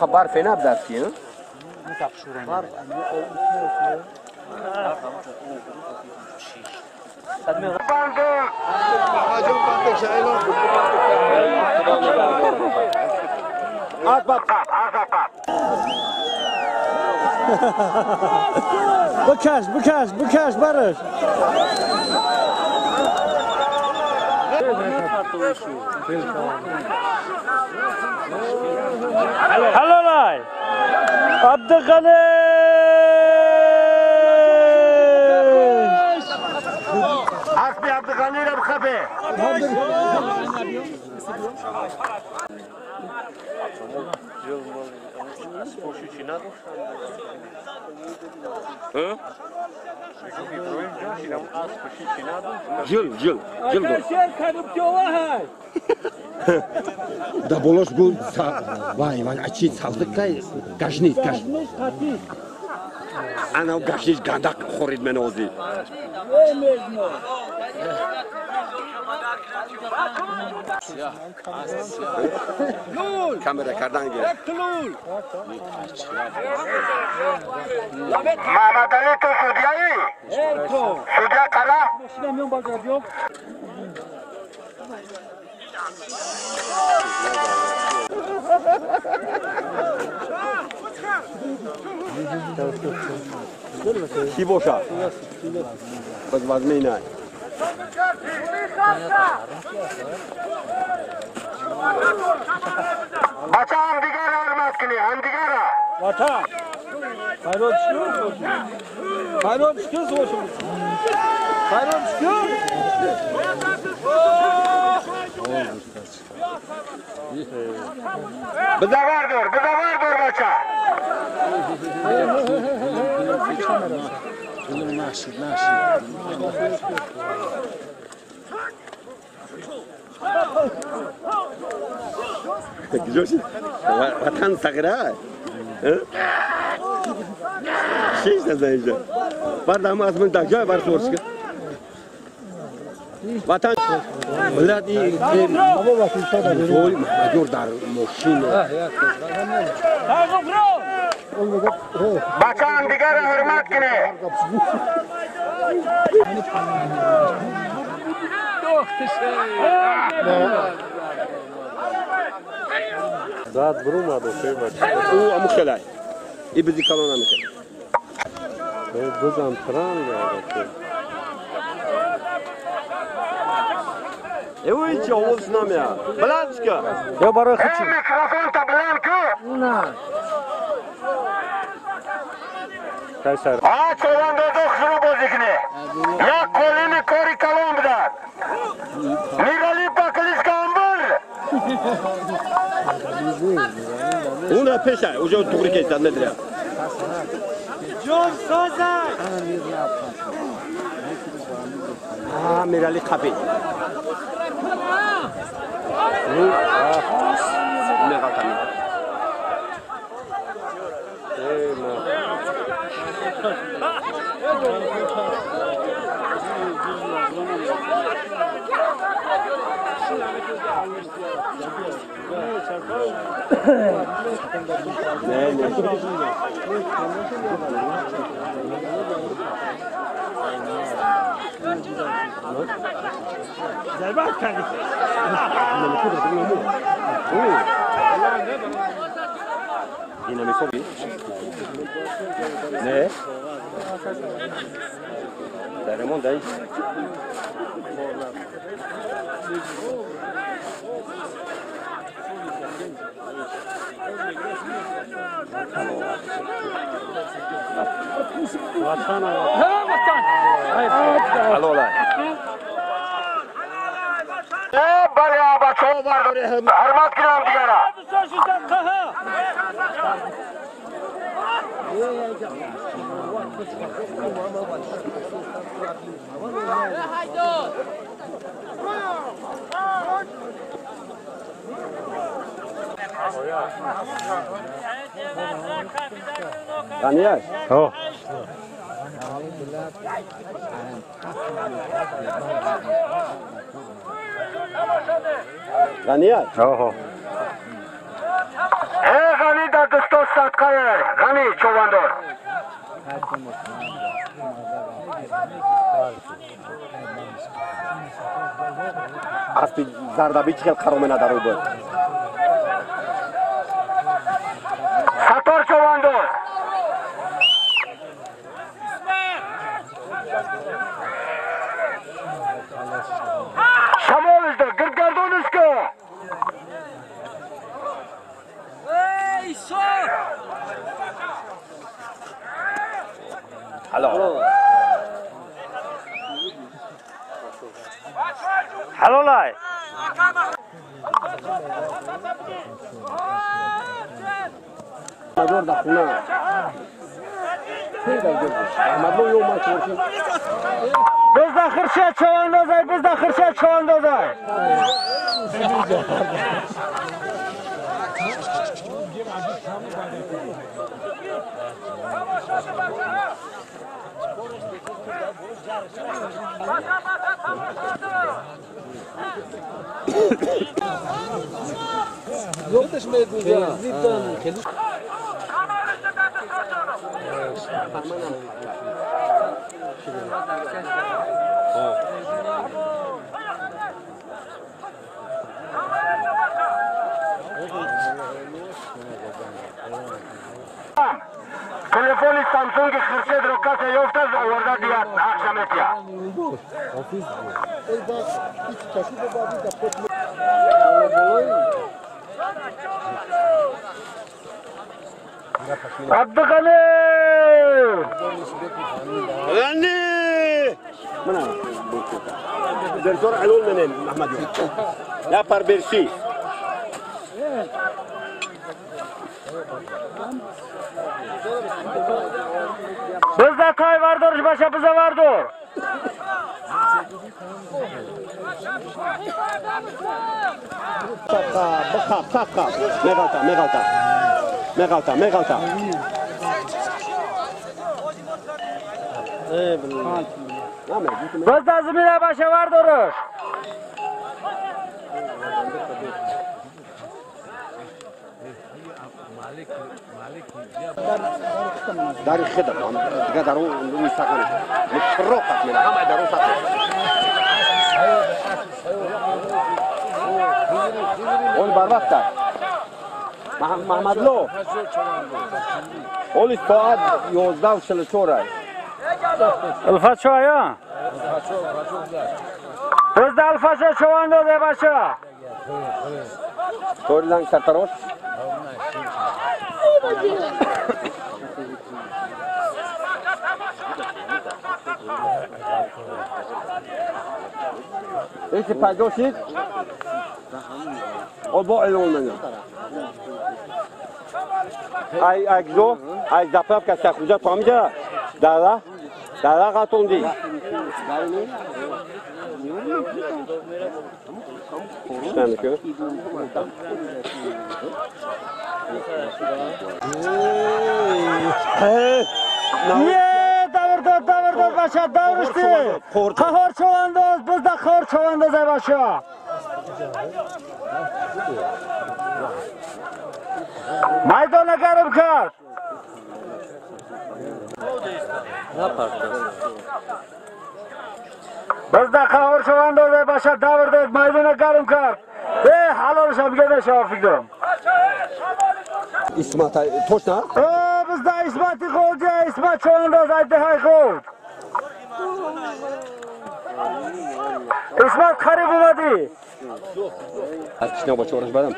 Барф набдаст ки, بکش بکش بکش برش. هلالای عبدالغنی حسبي عبدالغني را بخفه. جل جل جل Да болош гул вай вай ачи салдыктай гашнит гаш. Ана гашнит гандак хорид мен ози. Камера кардан гир. Мамадали ту судьяи? Судья кара? Ки боша? Боз вазминай. Бача ҳамдигара ҳурмат кунед, ҳамдигара. Ватан. Хайрон шукр. Хайрон шукр бошем. Хайрон шукр. Бизавар дор, бизавар дор бача. Ватан сағира. Шиш назанижа. Бар дама аз ман даҷой бар сорска. Ватан блад и вой маҷур дар мошин. Бача ҳамдигара ҳурмат кунед. Зад брума до бача. Ӯ аму хелай. И бизи калона мекунад. Бизам тран бача. Эвой чи овоз намеяд. Баланд ка. Ё барои хичи. Микрофонта баланд ку. А чорандозо хушрӯ бозӣ кунед. Як қолини кори калон бидад. Мирали Баклишка амбир. Уна пеша, уже туғри кесад медиря. Ҷон соза. А Мирали қапи. Меғалтами. Не, не. Не. Дар дай. Hurmat кунам дигара. Ғанияш? Ҳо. Ғанияш? Ҳо. Э, садқае Ғани човандоз. Аспи зардаби чӣ хел қаромена дар ӯ буд. Саттор човандоз. Шамолишда гирдгардонишка. Ҳалол. Ҳалолай. Мадор дар хона. Bizda Xurshid chavandozay, bizda Xurshid chavandozay. Телефони Самсунг Хуршед ро касе ёфтааст, оварда диҳад, ҳақша метиҳад. Абдуғани! Ғани! Мана Дерзор алул менем Аҳмад Я парберши. Bizda tay vardorish basha biza vardor. Бихаб, саққа. Меғалта, меғалта. Меғалта, меғалта. Bizda zimina basha vardorish. Дар хидм, дигар дар он рӯи саққа. Мутроқат мена, ҳама дар он саққа. Он барвақт аст. Маҳмадло. Оли соат 11:44 аст. Алфачо ая? Bizda Alfacho chavandozay basha. To'rlang sartarosh. Эси пайдо шид? О бо эълон менам. Ай айгзо, ай заправка сахуҷа то ҳамҷа дара, дара қатонди. Давр дод баша, давришди. Qahhor chavandoz, bizda qahhor chavandoz ay basha. Maydonni garib kard. Bizda qahhor chavandoz ay basha, davr dod, maydonni garib kard. Halol shamga shafikdom. Ismat точно? Bizda Ismati qo'lja, Ismat chavandoz aydi hay qo'l. Ismat qarib umadi. Аз кишна бо чораш бадам.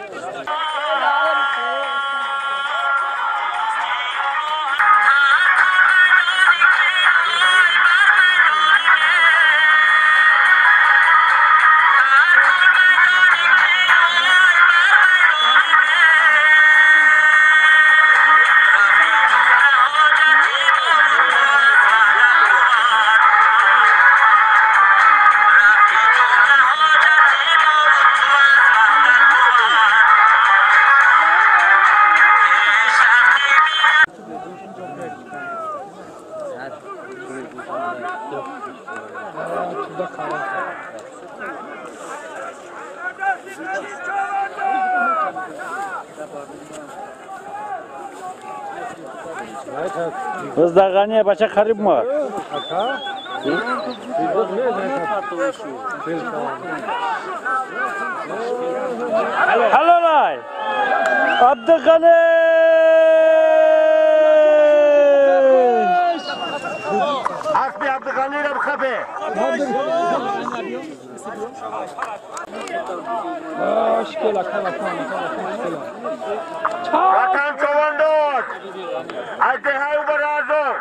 Быздағане бача қариб ма? Халолай! Абдығани! Асби Абдығани рабхабе! Ватан човандоз! Аз деҳаи Убаразор!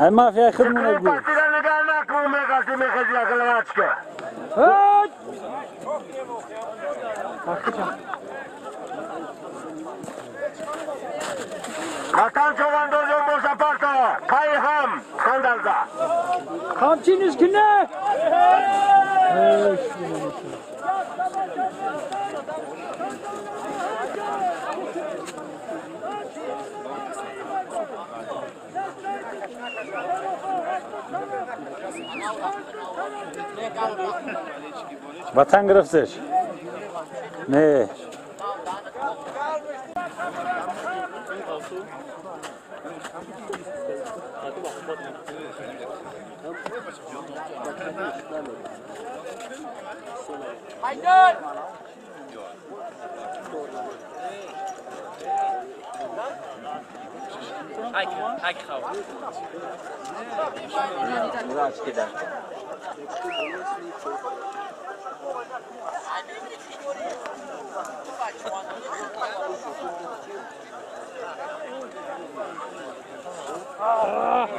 Ай мафия хидмат гу. Партира нигоҳ накун, меғази мехези ақлачка. Ватан човандозон боша парта, пай ҳам сандалза. Камчиниш кине? Ватан гирифтеш? Не.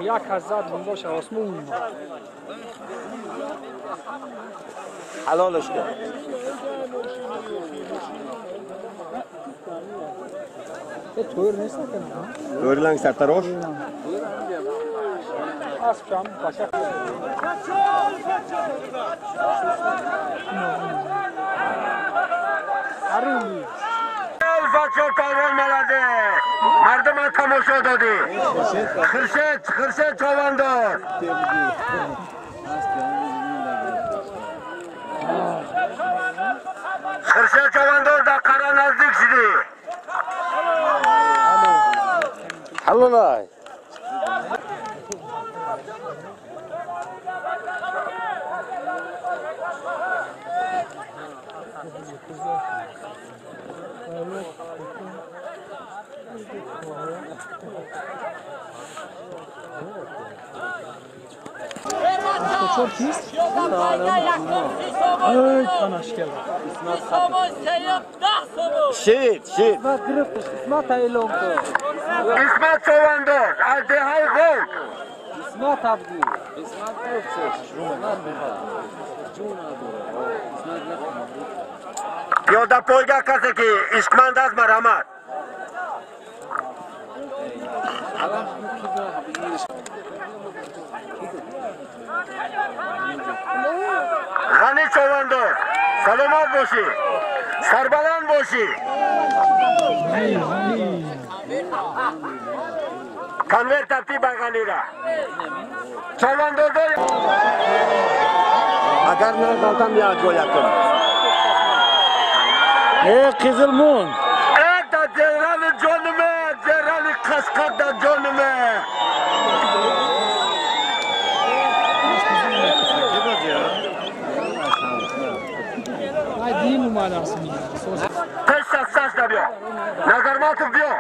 Як аз зад бунбоша осмон. Ҳалолаш кун. Тӯр нест накана. Тӯрланг сартарош. Аспшам баша. Арум. Бачо палвон молодец! Мардума тамошо додӣ. Хуршед, Хуршед човандоз. Хуршед човандоз дар қара наздик шудӣ. Ҳалолай! Шид, шид. Исмат човандоз аз деҳаи Ғулк. Пиёдапойга касе ки ишқманд аст, марҳамат. Ғанӣ човандоз, саломат бошӣ, сарбаланд бошӣ. Конверт тартиб ай Ғанира. Човандозои Агар нағалтам як гол якум. Э Қизилмун. Э да ҷерали ҷонуме, ҷерали қасқар да ҷонуме. Пеш аз сашда биё. Назарматов биё.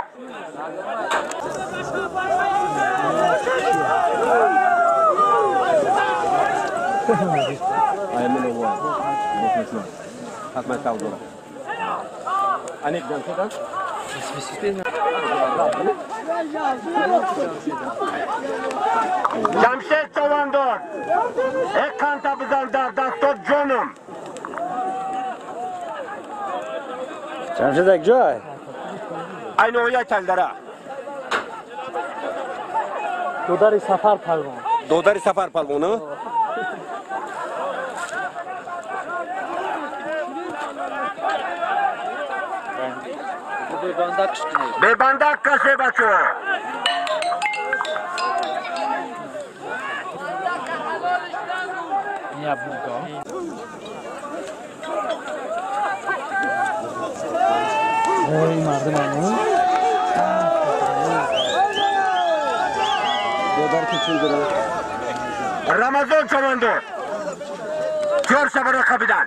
Ҷамшед човандоз, э қанта бизан дар дастот ҷонум. Ҷамшед як ҷой? Ай ноҳияи Талдара. Додари Сафар палвон. Додари Сафар палвон, а? Бебандак каше бачо. Ой, мардум. Рамазон чавандоз. Чор шабаро қабидан.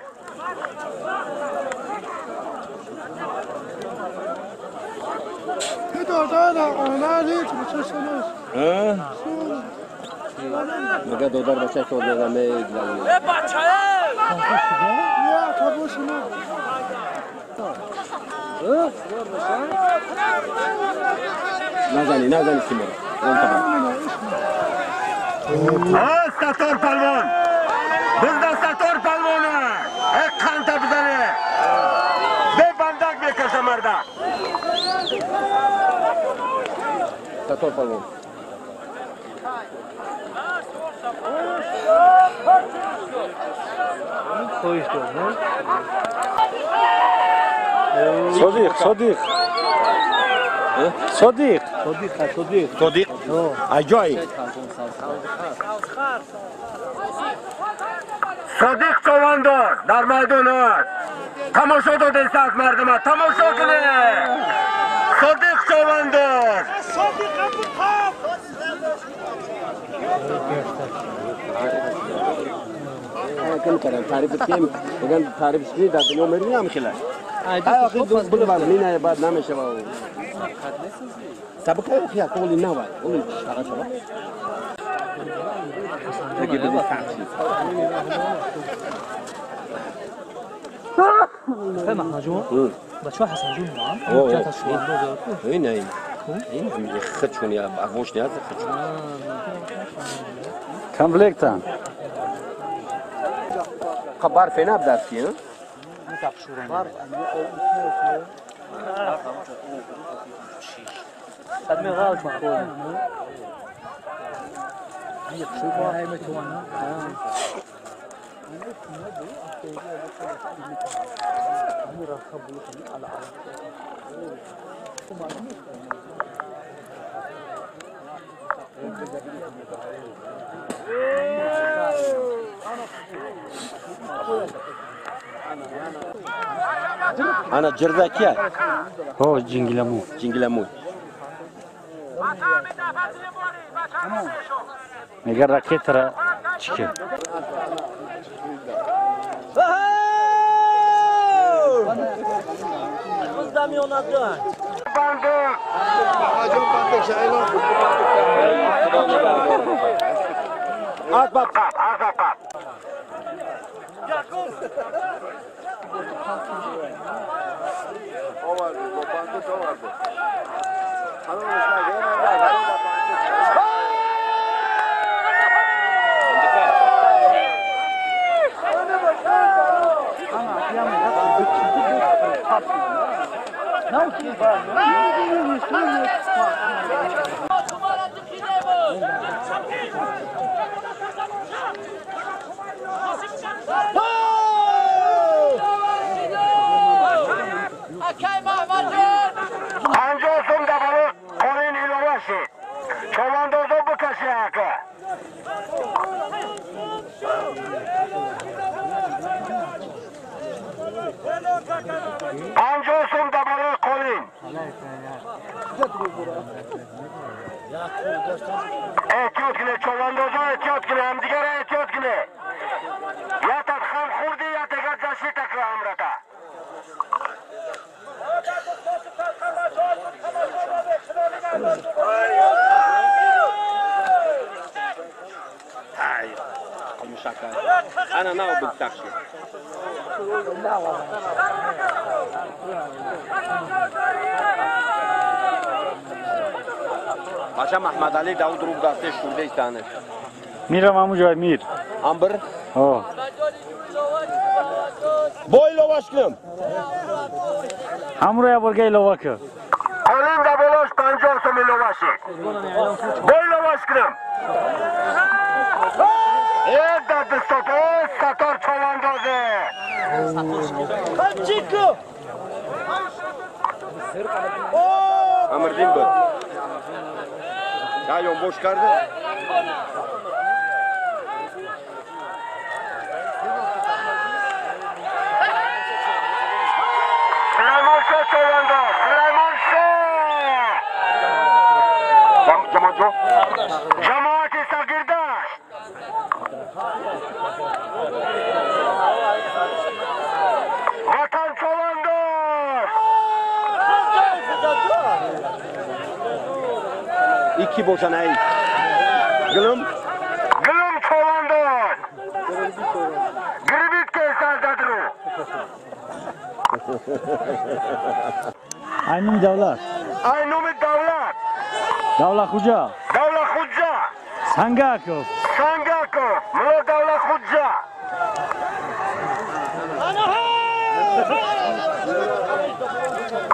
مگه دادر بچه که دادم میگذرونه. نزنی نزنی سیمرا. ستار پلوان. بزن ستار پلوانه. یک خانتا بزنه. به بندک میکشه مردا. ستار پلوان. صديق صديق صديق صديق صديق صديق اجاي صدیق چواندار در میدان است. تماشا داده است مردم تماشا کنه. صدیق چواندار. صدیق ابوالقاسم. کم کردم تعریف کیم میگن تعریف کنی در دنیا میری هم خیلی. آخه بله بله نه بعد نمیشه با. سبکه خیا کولی نه وای اون شغال شو. دیگه بدی سخت. فهم احمد جون بچه حسن جون معام جات شو این این این خدشون یا افوش نیاز خدشون. کمپلیکتان. خبر فينا بدارتي أنا جرداكيا هو جنجلمو جنجلمو میگه راکت را چیکه احتیاط کنه چواندازا احتیاط کنه همدیگه را احتیاط کنه یا تدخل خوردی یا تگه دستی تکره همراتا انا ناو بالتاكسي باشا محمد علی داود رو دسته شورده ایستانه میرم همون جای میر امبر آه با ایلوش کنم همون رو یه برگه ایلوه که قولین ده بلاش 50 سوم ایلوشی با ایلوش کنم یک در دستاته ستار چواندازه خمچیکو امر دین بود یا boş کرده سلیمان شاه چوانداز سلیمان شاه Ҷамоати Сагирдашт. Ватан човандоз. Ики бошан ай. Гулум. Гулум човандоз. Гирибит ке сардадру. Айнум давлат. Айнуми давлат. Давлатхуҷа. Давлатхуҷа. Сангаков. Сангаков. Мула Давлатхуҷа.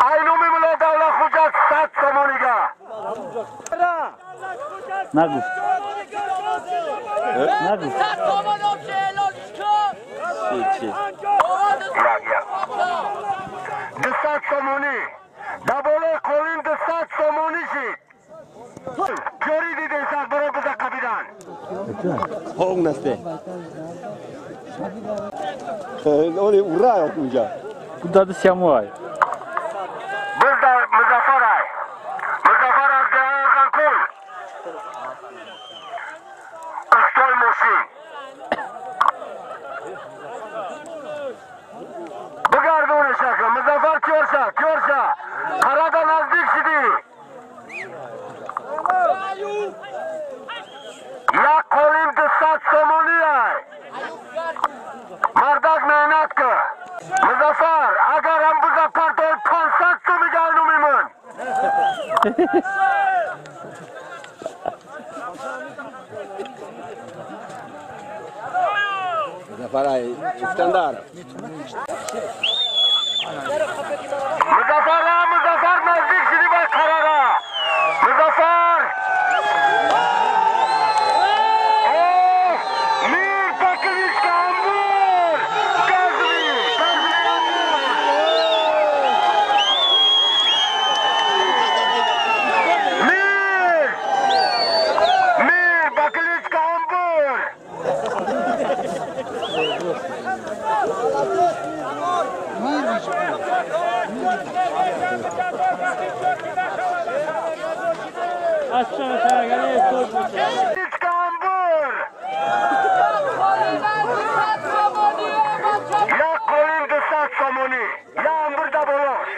Айнуми мула Давлатхуҷа 100 сомонига. Нагуфт. Нагуфт. Чи? 200 сомонӣ. Дар болои қолин 200 сомонӣ шид. Ҷорӣ дидесад барои биза қабидан. Ҳоқ насте. Оли ура унҷа. Дади сямуай. Бизда Музаффарай. Музаффар аз деҳаи Ғанкул. Устои мошин. Бигардонеш ака, Музаффар кёрша, кёрша. Қарада наздик шидӣ. Як қолим 200 сомонӣ ай. Мардак меҳнат кар. Музаффар, агар ҳам биза партои 500 сомӣ гайну мемон. Музаффар ай Искандар. Музаффар, Музаффар наздик шидӣ ба қарара. Музаффар. Мир Бакиличка Амбур! Газви! Газви Амбур! Мир! Мир Бакиличка Амбур! Бакиличка Амбур! Як қолим 200 сомонӣ. Я амбур да болош.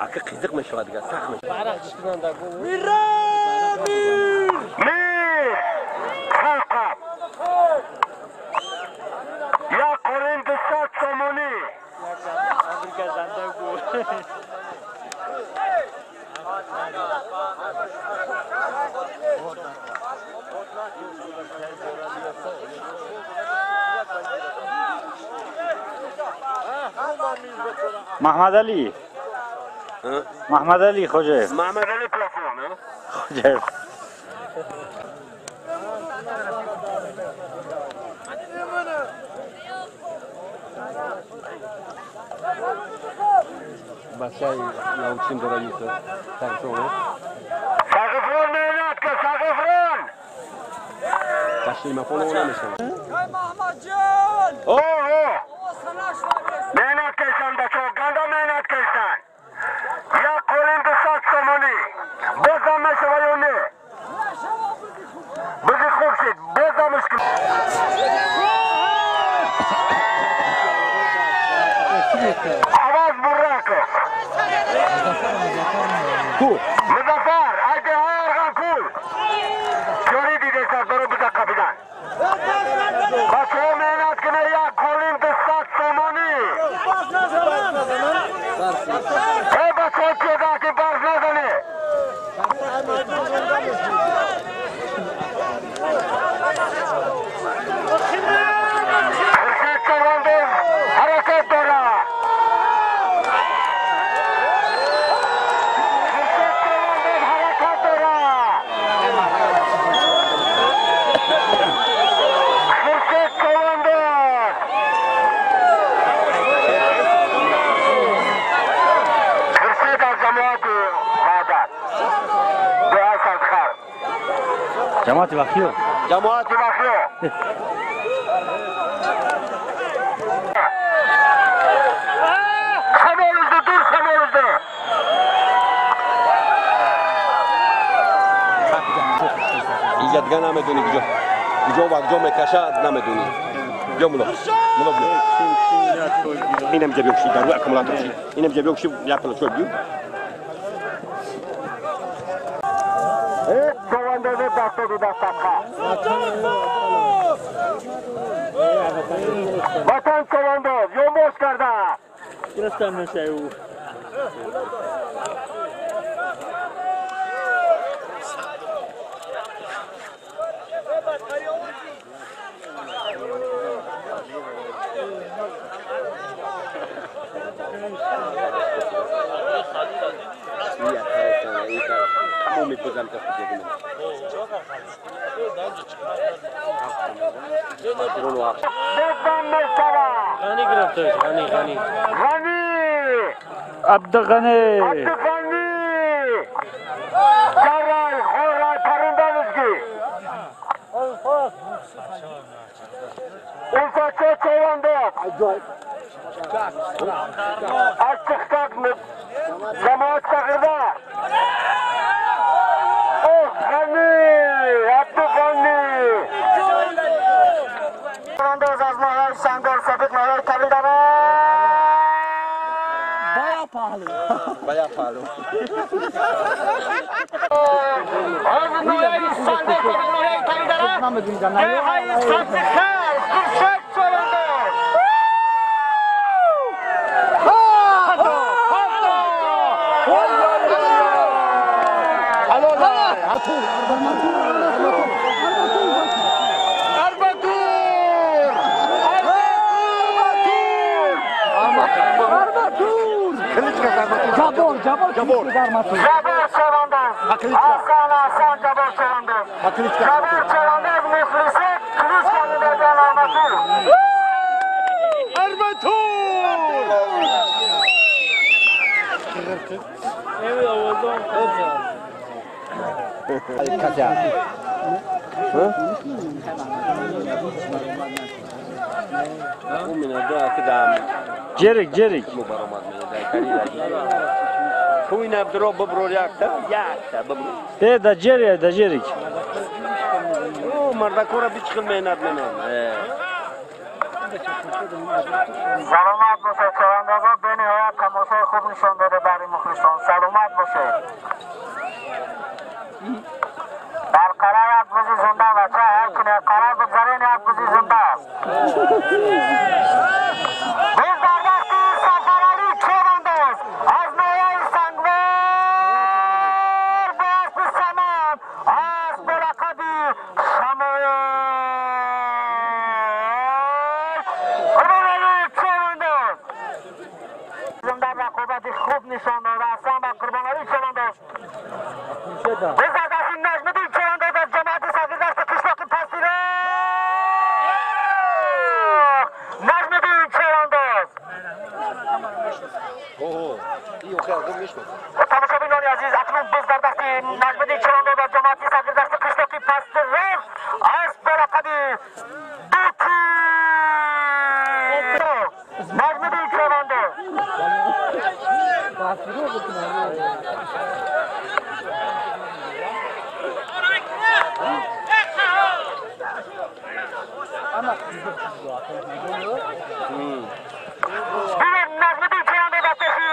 Ака қизиқ мешавад дигар, сахт мешавад. Мир! Халқа! Як қолим 200 сомонӣ. Маҳмад Али. Маҳмад Али Хоҷаев. Маҳмад Али плафон, а? Хоҷаев. Бачаи научим дора Юсуф. Сагфрон. Сагфрон меҳнат кар, Сагфрон! Баши мафон она мешавад. Маҳмадҷон! О, о! Меҳнат карданд бачаҳо, ганда меҳнат карданд. Як қолим 200 сомонӣ. Бозам мешава ё не? Бизи хуб шид, бозам мушкил. Аваз Бураков. Ку. Музаффар, айде Арғанкул. Ҷорӣ дидесад барои биза қабидан. Бачаҳо меҳнат кунед, як қолим 200 сомонӣ. Эй бачаҳо пиёда ки барф назанед. Хуршед Чавандоз ҳаракат дорад. Хуршед Чавандоз ҳаракат дорад. Хуршед Чавандоз. Хуршед аз Ҷамоати Вахиё. Ҷамоати Вахиё. Шамолизди, дур Шамолизди. Инҷа дига намедонӣ куҷо. Куҷо ва куҷо мекашад намедонӣ. Биё муло. Муло биё. Инам ҷа биё куши дар рӯи аккумулятор ши. Инам ҷа биё куши як пала чой биё. Човандози дастоду дастатха. Ватан човандоз ёмбош карда. Гирифтам нашаю. Тамоми бузам кафти. Ғани гирифташ, Ғани, Ғани. Ғани! Абдуғани! Абдуғани! Жарай, хорай, паринданизги! Улфачо човандоз! Аз чиқкак ҷамоат шаҳрда! Оҳ, Ғани! Абдуғани! Човандоз аз ноҳияи Сангор, собиқ ноҳияи Тавилдара! Baya pahalı. Baya pahalı. Аз ноҳияи Сангор, собиқ ноҳияи Тавилдара! Деҳаи Сабзихел, Хуршед човандоз! Jabor, Jabor, Jabor. Jabor човандоз! Асан, Асан, Jabor човандоз! Jabor човандоз мухлиси кличка медоданд Арматур! Арматур! Ҷерик, ҷерик. Э, да ҷери, да ҷерик. Мардакора бичхил меҳнат менам. Саломат бошед, човандозон, бениҳоят тамошои хуб нишон дода барои мухлисон. Саломат бошед. Барқарор як бузи зинда, бача, ҳар куне қарор бигзарен, як бузи зинда аст. Буз дар дасти Сафаралӣ човандоз аз ноҳияи Сангвор бо аспи Саман, асп бо лақаби Шамоил. Қурбоналӣ човандоз зинда рақобати хуб нишон дода, Асан ба Қурбоналӣ човандоз. Буз дар дасти Наҷмиддин човандоз аз ҷамоати Сагирдашти қишлоқи Пастироҳ. Наҷмиддин човандоз. Тамошобинони азиз, акнун буз дар дасти Наҷмиддин човандоз аз ҷамоати Сагирдашти қишлоқи Пастироҳ, асп бо лақаби Дути. Наҷмиддин човандоз. Бибин, Наҷмиддин човандоз аз пеши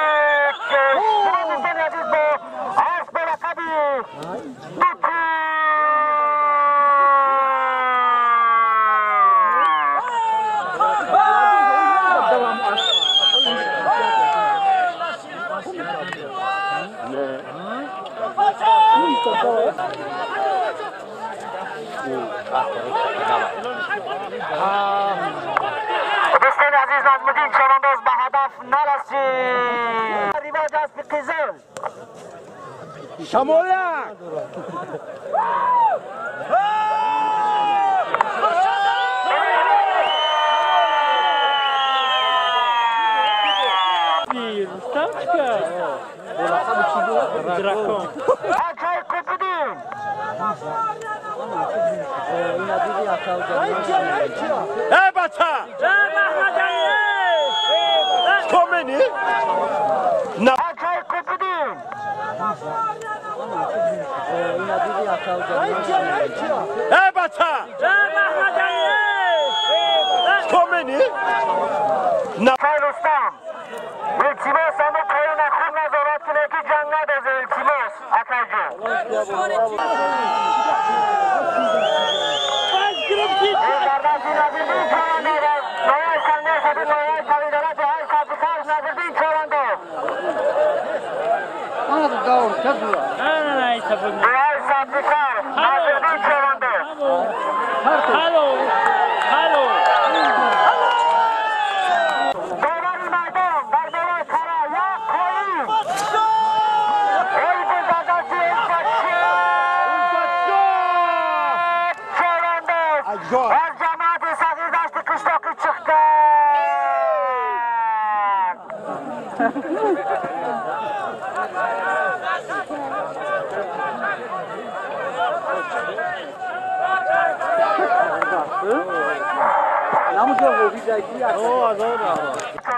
шумо дӯстони азиз бо асп бо лақаби Дути. Дӯстони азиз, Наҷмиддин човандоз ба ҳадаф нарасид. Ривоҷ аспи қизил. Шамоляк! Рустамчика. Дракон. Акай Қутбиддин. Эй бача! Чӣ менӣ? Акай Қутбиддин. Эй бача! Чӣ менӣ? Акай Рустам. Илтимос ама қоюна хуб назорат кунед ки ҷанг надозе илтимос акайҷон. از جماعت صغیر دشت قشلاقی چخکر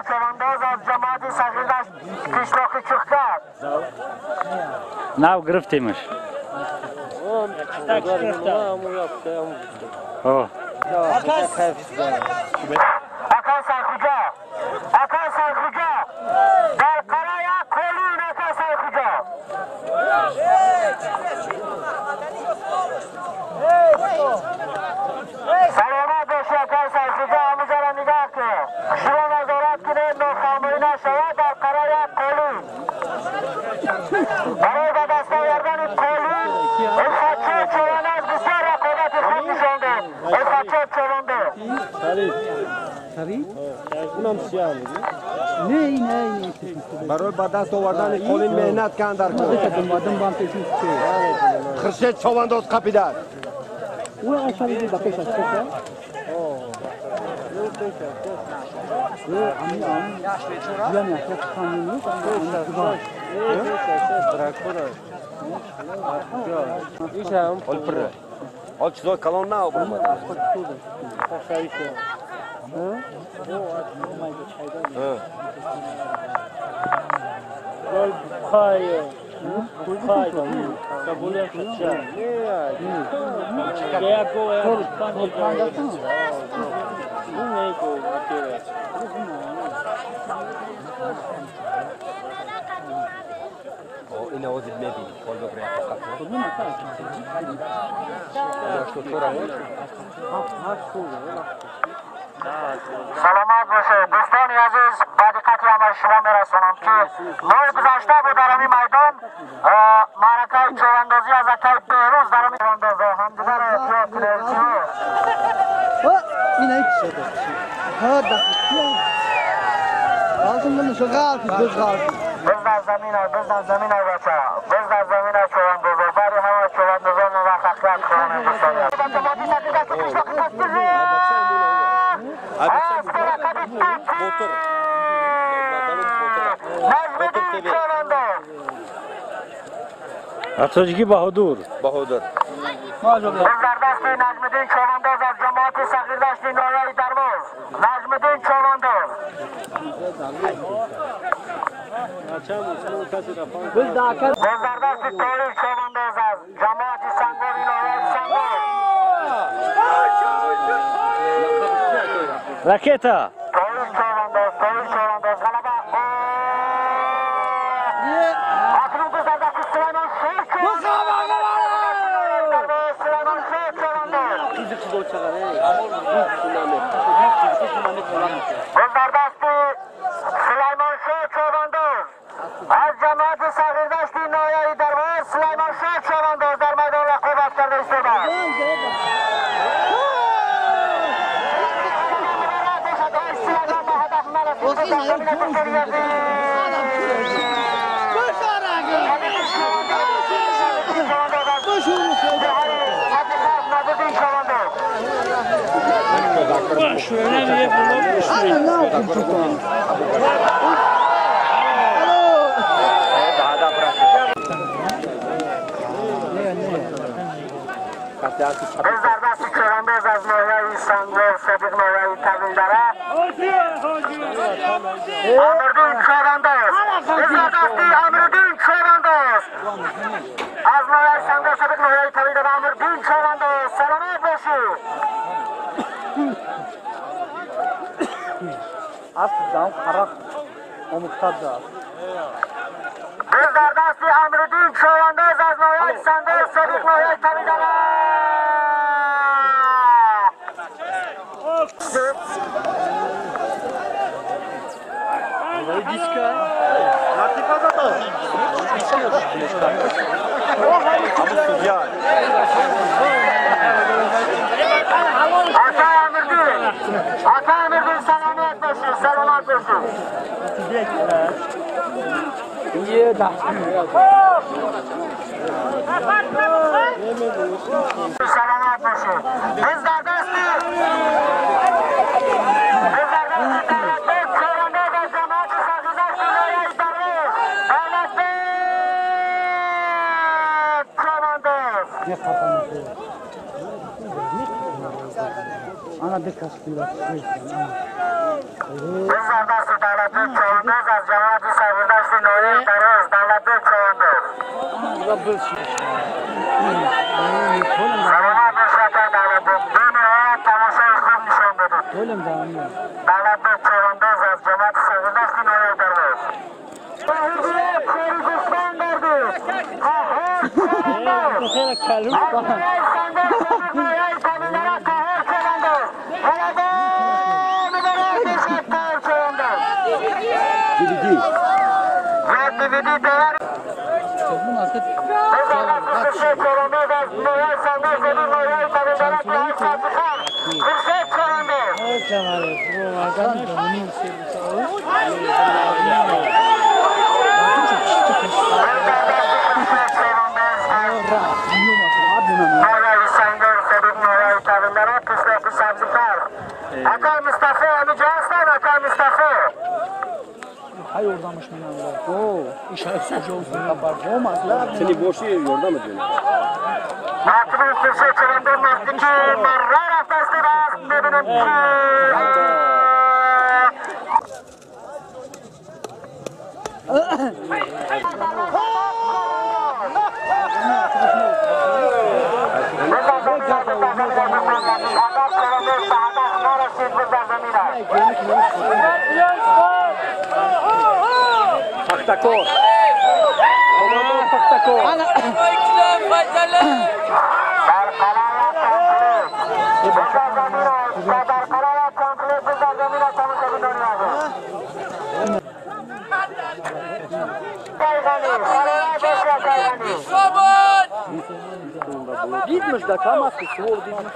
چورانداز از جماعت صغیر دشت قشلاقی چخکر ناو گرفتیمش. اکا سرخوجا اکا سرخوجا در قرای کلون اکا سرخوجا سلامت باشی اکا سرخوجا همونجا را نگاه کن شما نظارت کنید ناخاموی نشود در قرای کلون برای به دست آوردن کلون این خطه چوان از بسیار رقابت خوب نشان داد. این خطه چوان داد. برای به دست آوردن قولین مهنت کن در کن. خرشید چوانداز قپیدد. Ol чизои калон на обромад. این آوازی میبینی حال ببره سلامت باشه دوستان عزیز. با دقت همه شما میرسانم که ماه گذشته بود در این میدان معرکه چواندازی از اکای بهروز در این چواندازه همدیگر را احتیاط کنید. بزن زمین بزن زمین بچه بزن زمین چواندازه برای همه چواندازان موفقیت خواهیم دوستان. Atocki Bahodur. Bahodur. زردست نجمدین چوانداز از جماعت صغیر دشت نوای درواز. نجمدین چوانداز. زردست تاریخ چوانداز از جماعت سنگور نوای سنگور. Raketa. تاریخ چوانداز تاریخ چوانداز غلبه. اکنون زردست سلیمان شیر زردست سلیمان شاه چوانداز از جماعت صغیر دشت نوای درواز. سلیمان شاه چوانداز در میدان رقابت کرده ایستاده. در دست چوبانداز از ناحیه سنگوار سابق ناحیه طویلدره امردین چوبانداز در دست امردین چوبانداز از ناحیه سنگوار سابق ناحیه طویلدره امردین چوبانداز سلامت باشید. Aslan qarak omuktadı. Biz در دست امردین چوبانداز از ناحیه سنگوار سابق ناحیه طویلدره. Ata Amirdin selamet olsun, selamet olsun. Selamet olsun. Biz de desti. Biz de desti. Ana bir kaskıyla. Biz derdası davlatı çoğunduz az cemaati sabırdaşı nuri darız davlatı çoğunduz. Salona beşata davlatı bir tamaşayı خوب nişan dedik. Davlatı çoğunduz az cemaati sabırdaşı nuri darız. Hücre Kürgüstan verdi. Kahır çoğunduz. Akay Mustafa, amca aslan Akay Mustafa. Hay oradanmış minanda. Oo, işaret sonucu olsun kabar. Olmaz lan. Seni boşu yordan mı diyorsun? Aklı Kürşat Çelen'den Mehdi ki merrar haftasına benim ki. Pakhtakor. Pakhtakor. Gitmiş da kamaz ki sol gitmiş.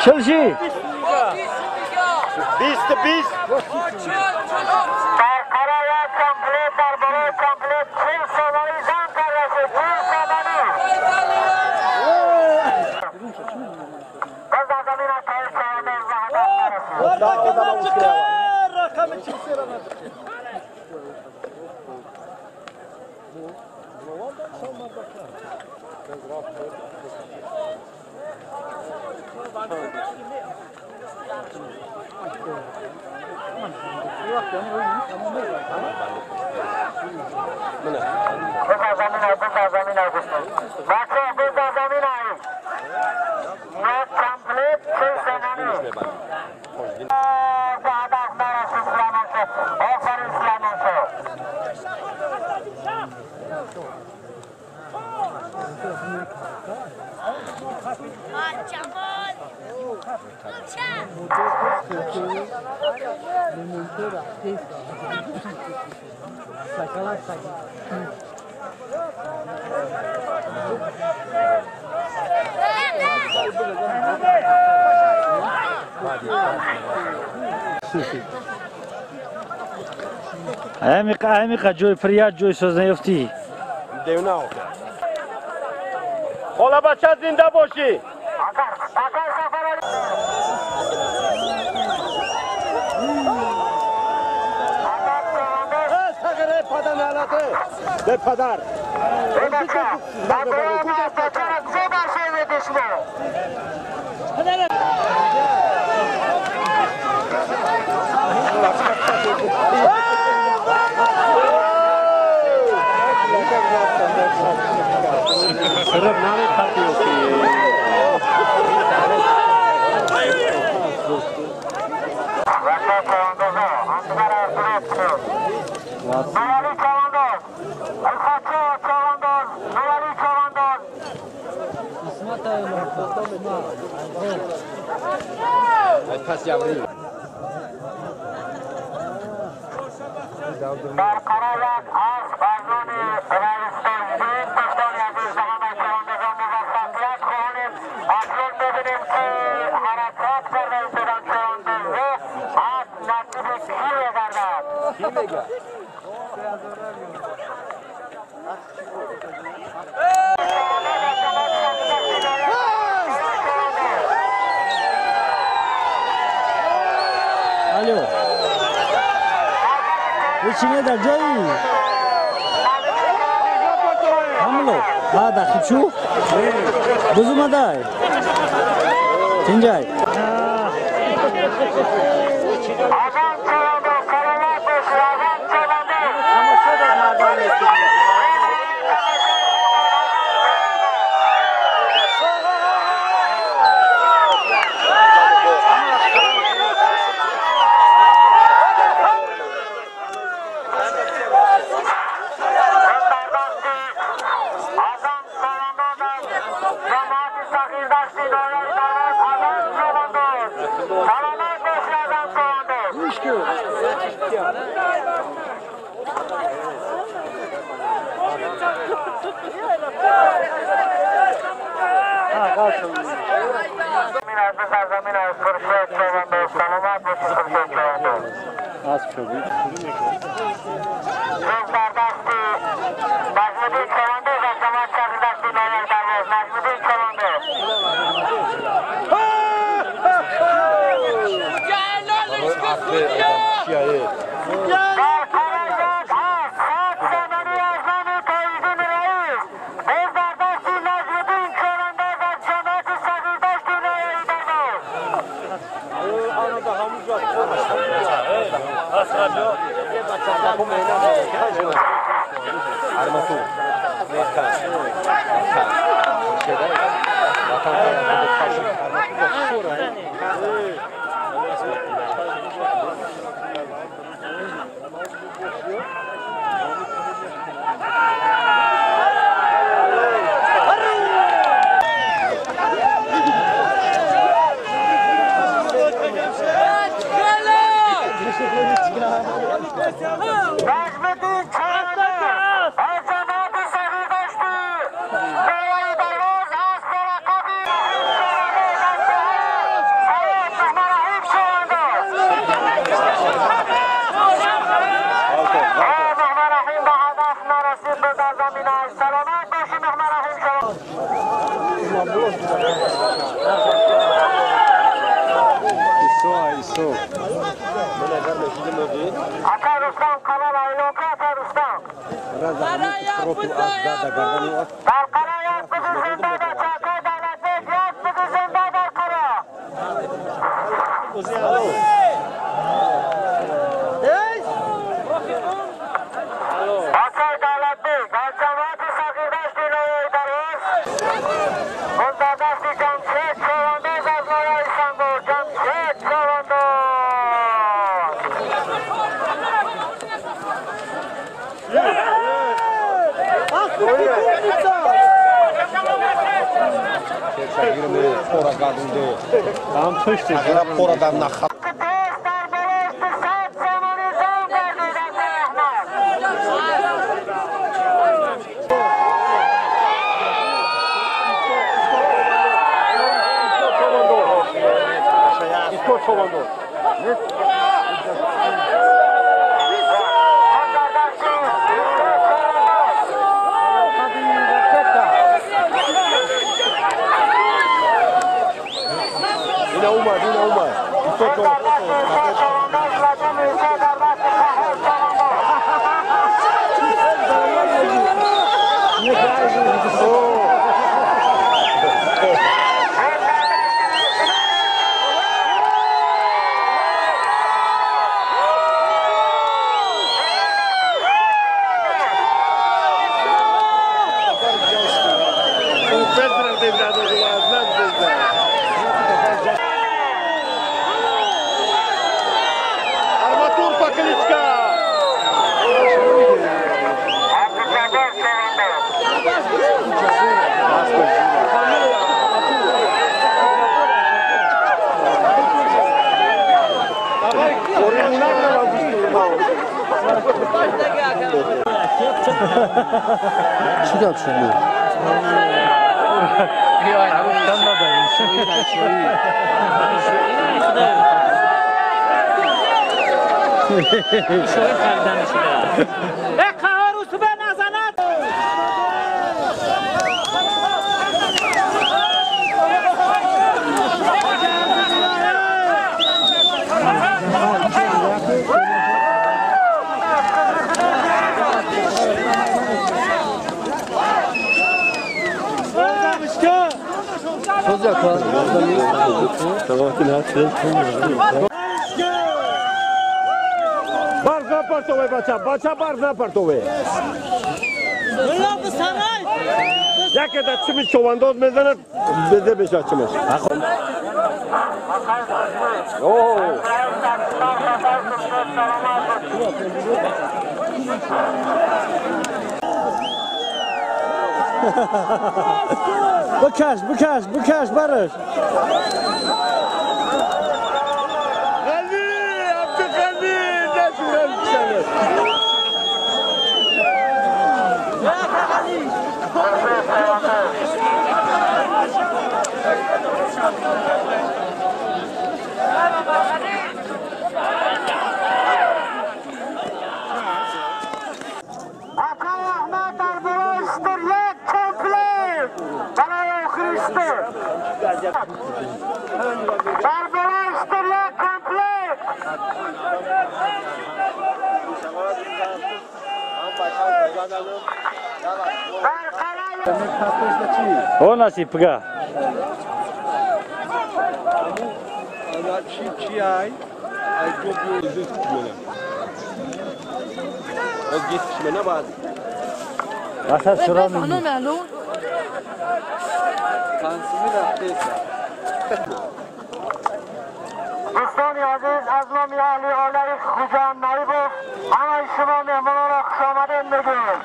Çelşi. Bist bist. Ҳамиқа ҷои фирят ҷои сознаёфтӣ. Девна охир. Хола бача зинда бошӣ. به پدر در قرار از ارزان رئیس تنظیم دوستان عزیز همه شنوندگان موفقیت خواهیم. اکنون ببینیم که حرکت کرده ایستادن چراندازه از نصیب کی میگردد. کی میگه؟ Алло. Чине дар ҷои ҳамло баъд ахичу бузумадай тинҷай. Арматур покличка. Чӣ гап шуд? Барз напартове, бача, бача барз напартове. Яке да чими човандоз мезанад, безе беша чимаш. Бикаш, бикаш, бикаш, бараш. Ғани, Абдуғани, дашурам писанад. О, насиб, пга. دوستان عزیز، از نام اهل آلای خوجان نایبوف همه شما مهمانان را خوش آمدید میگوییم.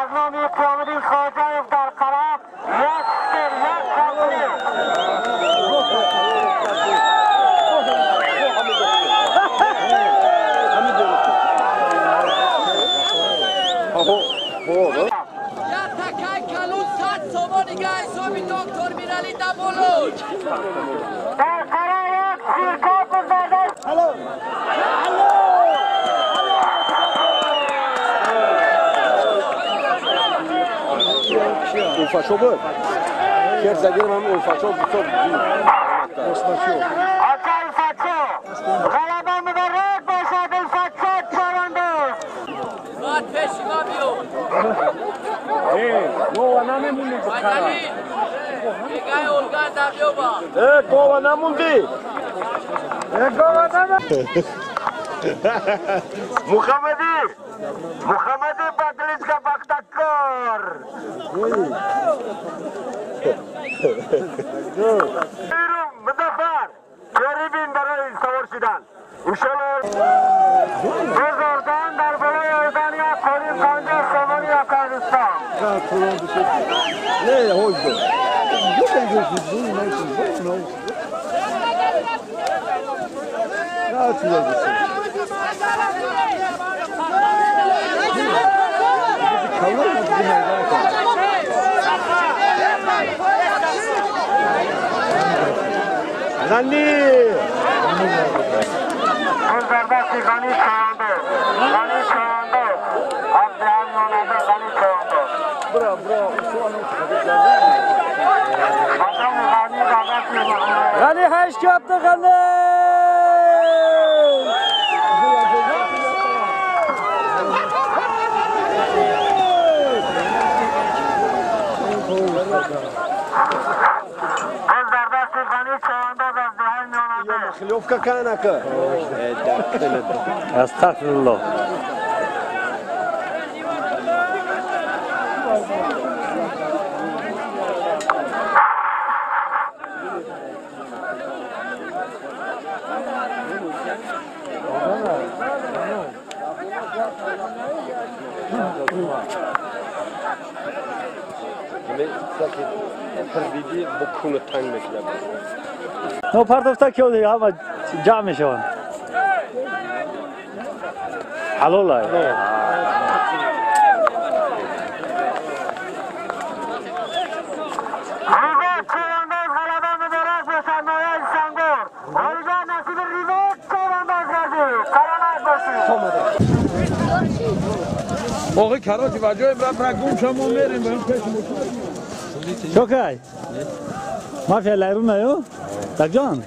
از نام قیام‌الدین خواجه‌اف در قرار یک سر یک کمپلیت. در قرار یک سیرکاپ برداشت. Улфачо буд. Шер задирам ҳам Улфачо бисёр. Ака Улфачо, ғалаба муборак бошад Улфачо чавандоз. Баъд пеши ма биё. Гова намемонӣ бухара. Бегай Олга дарёба. Гова намондӣ. Гова намондӣ. Мухаммади, Мухаммади Бакличка Бахтакор. Музаффар, Карибин барои савор шудан. Иншоаллоҳ бозордан дар болои Албания қариб 50 сомони Афғонистон. Не, ҳоҷ. غنی زبردستی غنی چانده، غنی چانده، عبدالعزیز غنی چانده. برا برا غنی هشت yaptı غنی. Хлёвка канака. Астағфируллоҳ. Ҳамин пирдидӣ бо куна танг мекунад. Но партофта ки ҳама ҷамъ мешаванд. Ҳалолай. موقع کراچی و جای برا گم شما میریم بریم پیش شوکای مافیا لایرون نیو تک جان.